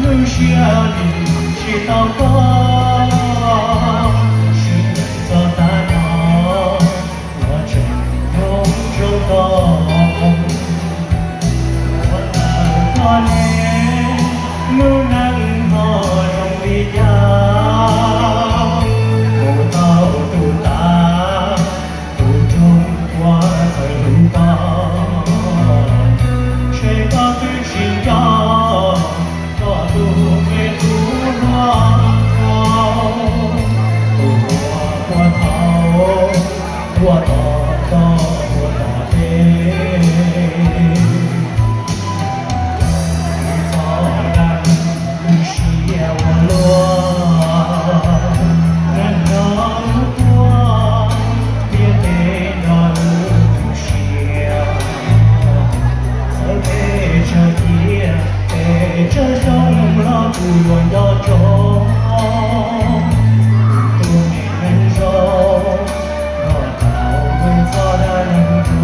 Lub siab nim tsis tau koj, sib ncaim txog tag no, ua tseem nyob zoo koj. Ua ntawm koj ne, lub neej ho zoo li cas, mus tau tus tas, tus roog ua txawj hlub koj, ntshe koj twb tsis nco koj tus me tub hluas, tus uas puag thaum ua tom koj puag tom peb. Txoj dab neeg tu siab ua luaj, neeg nyob lub tuaj, thiab peb nrog lub tu siab. Txawm peb tsawg tiam, peb tsawg xyoo los kuj yuav nco tso tus me neeg zoo, nrog tau mus txoj dab neeg tu.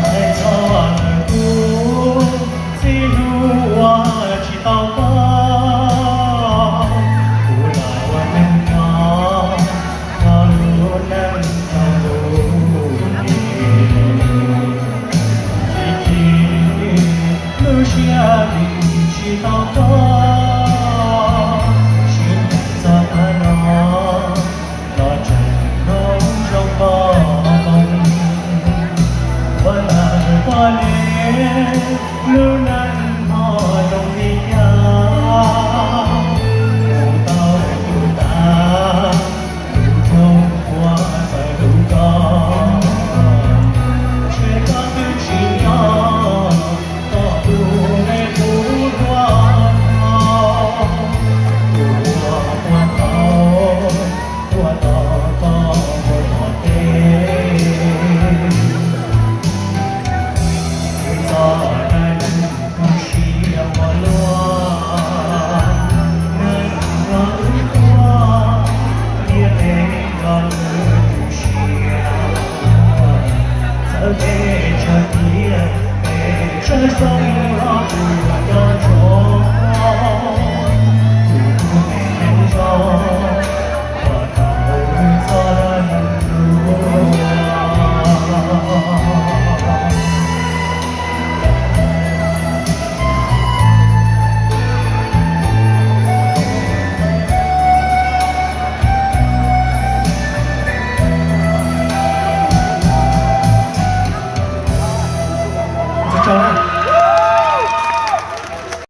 Hais txog ntawm kuv txij hnub uas tsis tau koj, kuv los ua neeg nyob txog lub neej txog lub hli. Chim chim lub siab nim tsis tau koj, sib ncaim txog tag no los tseem hnov zoo koj moo. Ua ntawm koj ne, lub neej ho zoo li cas, mus tau tus tas, tus roog puag txawj hlub koj, ntshe koj twb tsis nco koj tus me tub hluas, tus uas puag thaum ua tom koj puag tom peb. Txoj dab neeg tu siab ua luaj, neeg nyob lub tuaj, thiab peb nrog lub tu siab. Txawm peb tsawg tiam, peb tsawg xyoo los kuj yuav nco tso tus tus me neeg zoo, kom tau txoj dab neeg tu. Tau na.